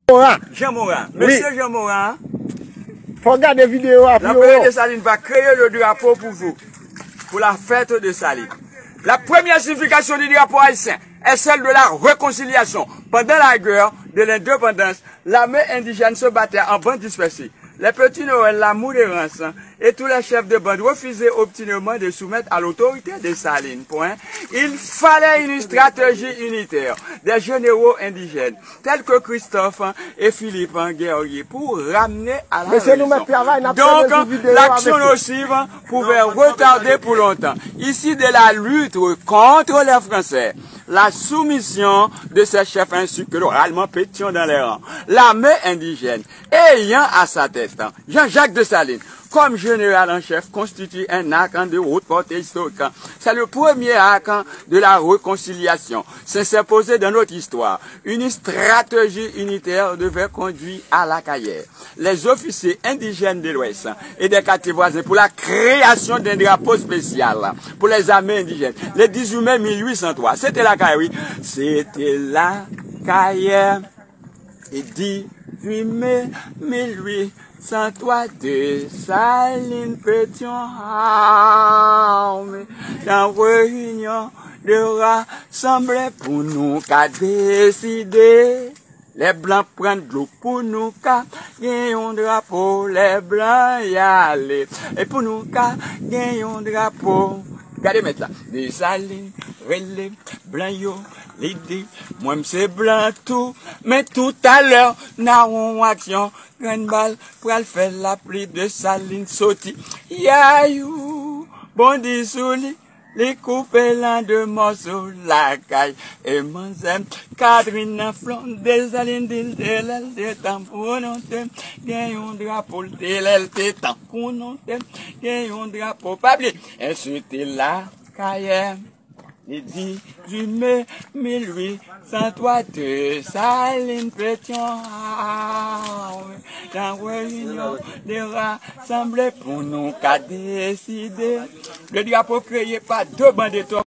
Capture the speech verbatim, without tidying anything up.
Morin. Jean Morin. Wi. Monsieur Jean Morin. Faut regarder vidéo à L'Empire de Salines va créer le drapeau pour vous, pour la fête de Salines. La première signification du drapeau haïtien est celle de la réconciliation. Pendant la guerre de l'indépendance, l'armée indigène se battait en bande dispersée. Les petits Noël, la Moudérance et tous les chefs de bande refusaient obstinément de soumettre à l'autorité de Salines. Point. Il fallait une stratégie unitaire des généraux indigènes tels que Christophe et Philippe Guerrier pour ramener à la raison. Donc, l'action nocive pouvait retarder pour longtemps. Ici de la lutte contre les Français, la soumission de ces chefs ainsi que le ralliement Pétion dans les rangs. L'armée indigène ayant à sa tête Jean-Jacques Dessalines comme général en chef constitue un acte de haute portée historique. C'est le premier acte de la réconciliation. C'est s'imposer dans notre histoire. Une stratégie unitaire devait conduire à la carrière les officiers indigènes de l'Ouest et des quartiers voisins pour la création d'un drapeau spécial pour les armées indigènes le dix-huit mai mille huit cent trois. C'était la carrière, oui. C'était la carrière. E dizui me mil uit san twa, Desalin, Petyon ame nan reyinyon de rasanble pou nou ka deside. Lè blan pran dlo pou nou ka gen yon drapo, lè blan y ale e pou nou ka gen yon drapo. Gade mèt la. Desalin rele blan yo, li di, mwen m se blan tou, men toutalè n a yon aksyon. Grenn bal pral fè lapli, Desalin soti, yayou bondi sou li, li koupe l an de mòso lakay e manzè Katrin nan flon. Desalin di l te lè l te tan pou nou te gen yon drapo, l te lè l te tan pou nou te gen yon drapo. Pa bliye, ensi te lakayè. Li di, dizui me mil uit san twa, Desalin, Petyon ame nan reyinyon de rasanble pou nou ka deside. Le drapo kreye pa de bandeto.